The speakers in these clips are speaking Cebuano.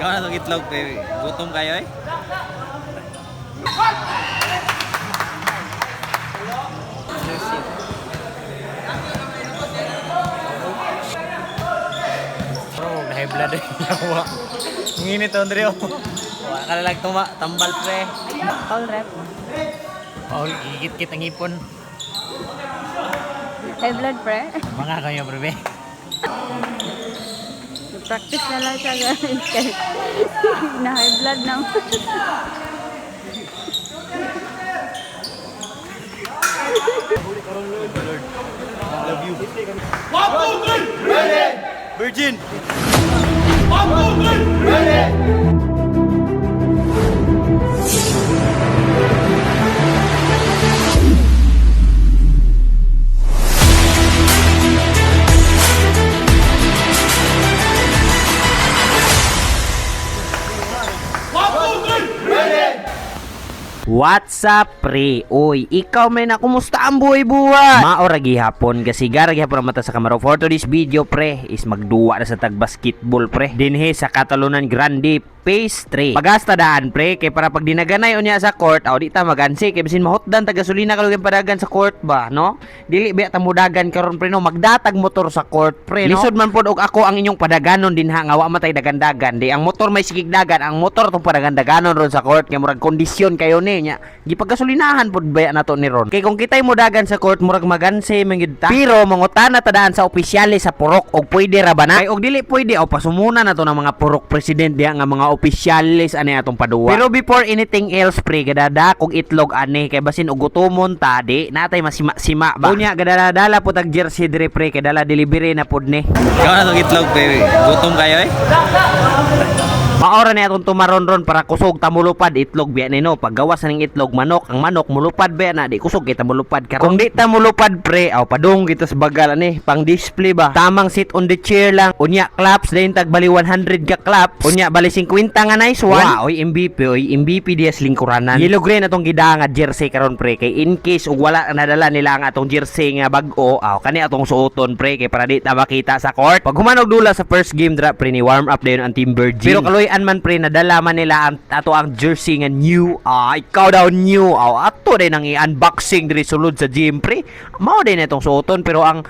Ikaw na itong itlog, pre. Gutom kayo eh. Bro, nahay blood eh. Yawa. Ang init, Andreo. Wala ka na lang tambal, pre. Paul rep. Paul, gigit-git ang ipon. High blood pre. Mga kayo, bro, be. Practice na lang siya guys. Kay na high blood na. Virgin! What's up, pre? Uy, ikaw may na kumusta ang buhay-buhay? Maora gihapon kasi gara gihapon ang mata sa kamaro. For today's video, pre, is magduwa na sa tag basketball, pre. Dinhi sa Catalunan Grande Phase 3. Pagasta daan, pre, kay para pag dinaganay unya sa court, aw di ta magansi kay bisin mahotdan tag gasolina kalugin padagan sa court ba, no? Dili biya ta mudagan karon pre, no? Magdatag motor sa court, pre, no? Lisod man pod og ako ang inyong padaganon dinha nga wa matay dagandagan. Di ang motor may sigigdagan, ang motor tong padagandaganon ron sa court kay murag kondisyon kayo ni nya. Gipagasolinahan pod baya nato ni ron. Kay kung kitay modagan sa court murag maganse man gyud ta. Pero mangutana ta daan sa opisyales sa purok og pwede ra ba na? Kay og dili pwede o pasumuna na to ng mga purok president diha nga mga opisyales ani atong paduwa. Pero before anything else pre, gadada kog itlog ani kay basin og gutomon ta di natay masima-sima ba. Unya gadadala po tag jersey dire pre kay dala delivery na pod ni. Ikaw na itong itlog, pre. Gutom kayo eh. Maora ni atong tumaron-ron para kusog ta mulupad itlog biya nino. Paggawas na ning itlog manok, ang manok mulupad biya na di kusog kita mulupad karon. Kung di ta mulupad pre, aw padung kita sa bagal ani pang display ba. Tamang sit on the chair lang. Unya claps dayon tag bali 100 ka claps. Unya bali 50 nga nice one. Wa oy MVP oy MVP diya sa lingkuranan. Yellow green atong gidanga nga jersey karon pre kay in case ug wala nadala nila ang atong jersey nga bag-o, aw kani atong suoton pre kay para di ta makita sa court. Pag human og dula sa first game dra pre ni warm up dayon ang Team Virgin. Pero kaluy-an man pre nadala man nila ang ato ang jersey nga new. Ah, ikaw daw new. Aw ato din ang i-unboxing diri sulod sa gym pre. Mao din itong suoton pero ang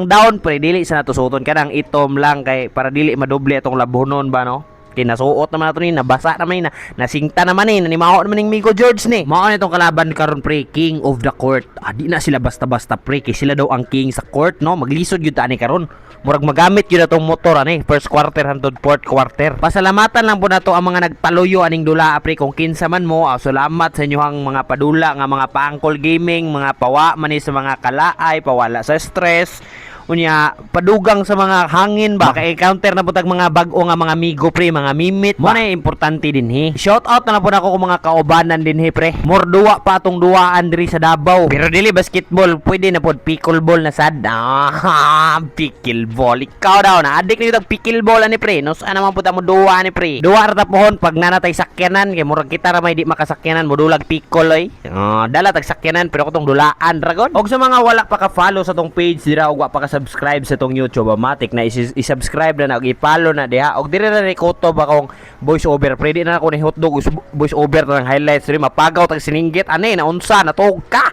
down pre dili sa nato suoton kanang itom lang kay para dili madoble atong labonon ba no. Kinasuot naman nato ni, nabasa naman ni, na, nasingta naman ni, nanimaho naman ning Migo George ni. Mao na itong kalaban karon pre, king of the court. Ah, di na sila basta-basta pre, kay sila daw ang king sa court no. Maglisod gyud ta ani karon. Murag magamit gyud atong motor ani, first quarter hantod fourth quarter. Pasalamatan lang po nato ang mga nagpaluyo aning dula pre kung kinsa man mo. Ah, salamat sa inyohang mga padula nga mga paangkol gaming, mga pawa man ni sa mga kalaay, pawala sa stress. Unya, padugang sa mga hangin ba? Maka-encounter na po tag mga bag-o nga mga migo pre, mga mimit ba? Mo na yung importante din he. Shout out na lang po nako kung mga kaubanan din he pre. More duwa pa atong duwaan diri sa Davao. Pero dili basketball, pwede na pod pickleball na sad. Ah, pickleball. Ikaw daw na adik na yung pickleball ani pre. No saan naman po ta mo duwa ani pre. Duwa ra ta pohon pag nanatay sakyanan kay murag kita ra may di makasakyanan mo dulag pickle oy. Ah, dala tag sakyanan pero kutong dulaan dragon. Og sa mga wala pa ka-follow sa tong page dira og wa pa ka-subscribe sa tong YouTube, matik na i-subscribe na na og i-follow na diha. Og diri na ni kutob akong voice over. Pre di na ako ni hotdog voice over na ng highlights diri mapagaw tag sininggit ani na unsa natog ka.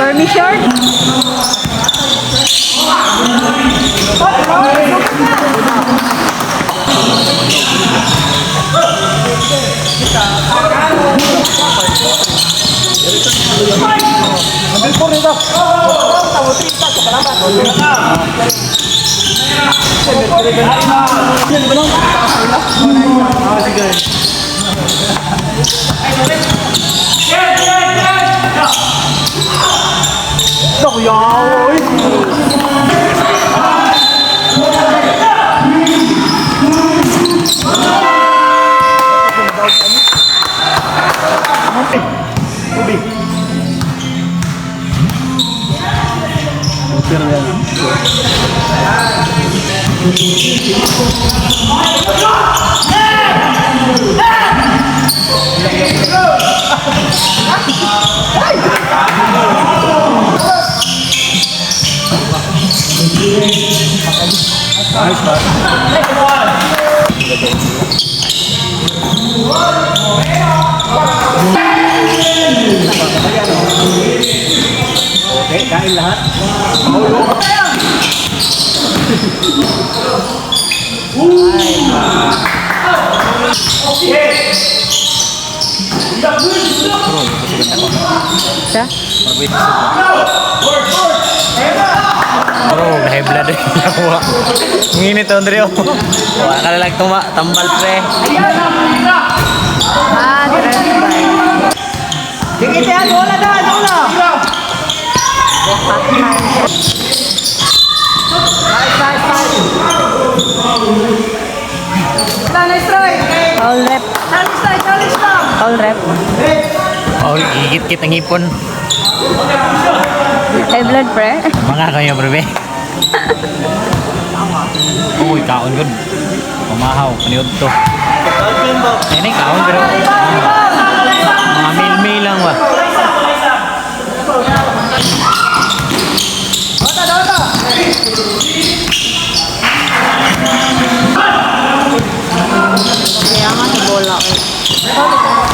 Permission? Sa? Bro, high blood eh. Yawa. Nginit Andreo. Wala ka lang tuma, tambal pre. Ah, drive by. All rep. All rep. Oh, gigit-git ang ipon. High blood, pre. Mga kayo, bro, be. Uy, kaon gud. Pamahaw, paniod to. Ini kaon pero mga mil-mil lang ba. Kaya nga sa bola eh.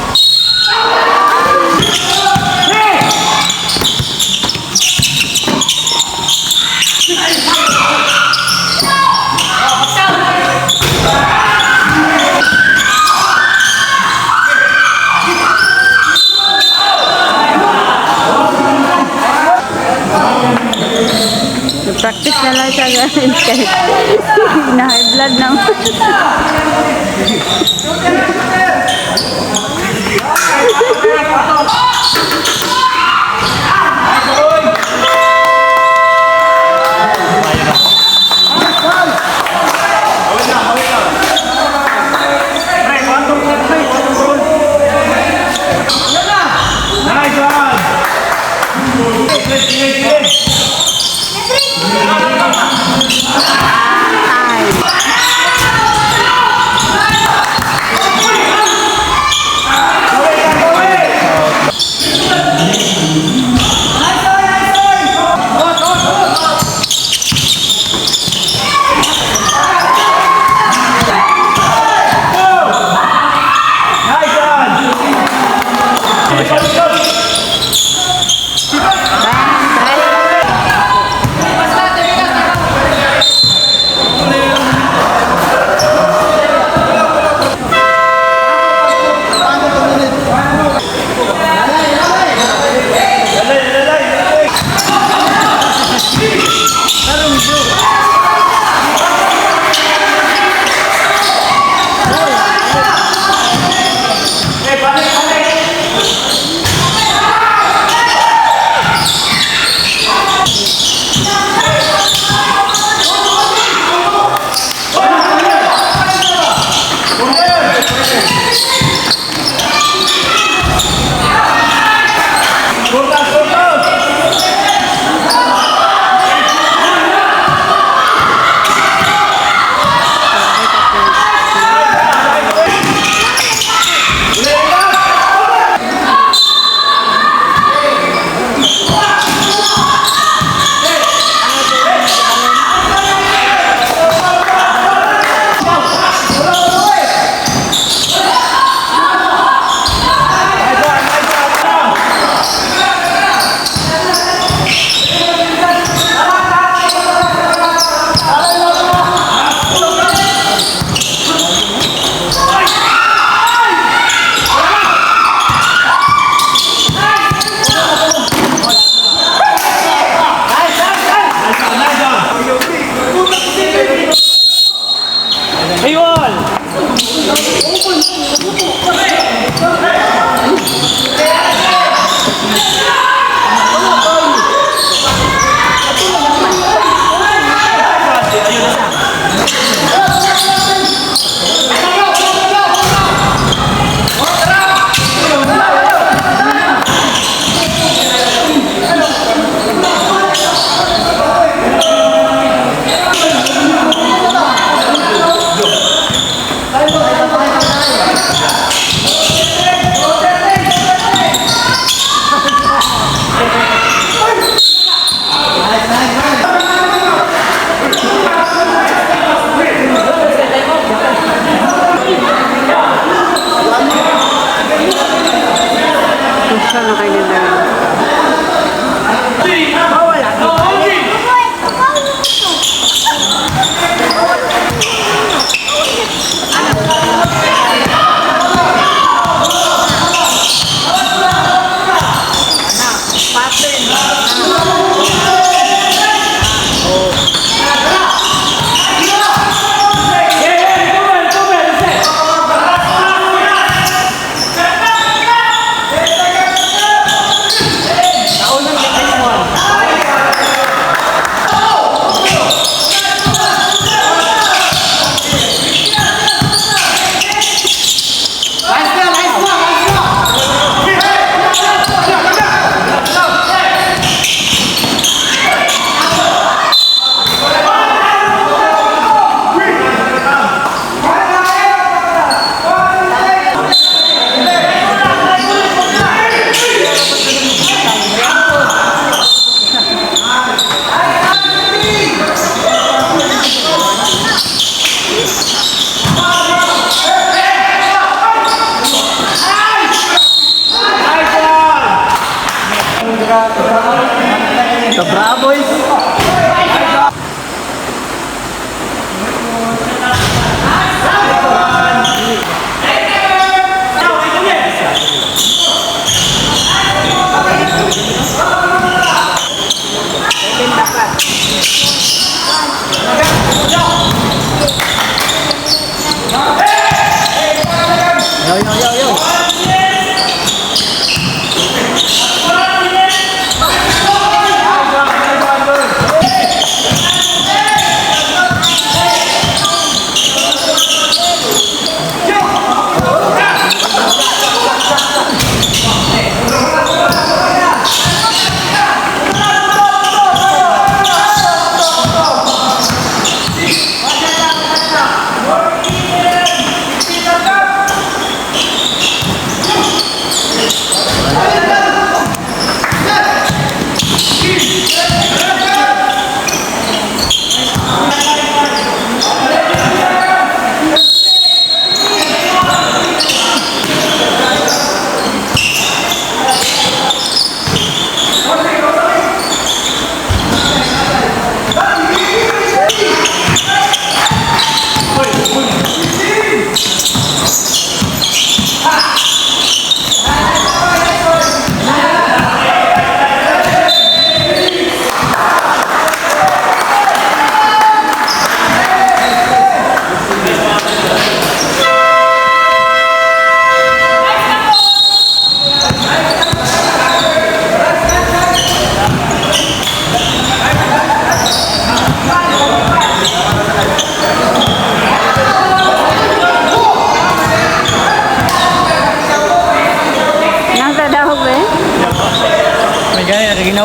Practice na lang siya guys. Kahit na-high blood naman. Ay.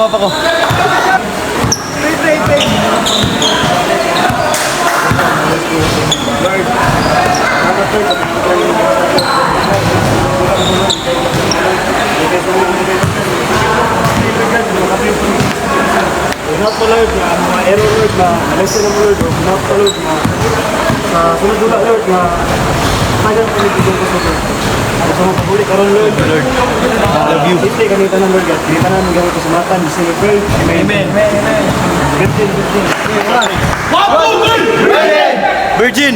Kuha pa ko. Not to Lord na mga error, Lord, na lesson mo, Lord, o not to Lord na sa sunod dula, Lord, na tagang panibigyan ko sa Lord. Ano sa mga pabuli karon, Lord. Lord. Love you. Ito kanita ng Lord God. Kanita namin gamit ko sa matan. Sa we pray. Amen. Amen. Good thing, good thing. Virgin!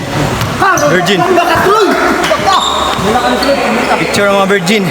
Virgin. Picture ng mga virgin.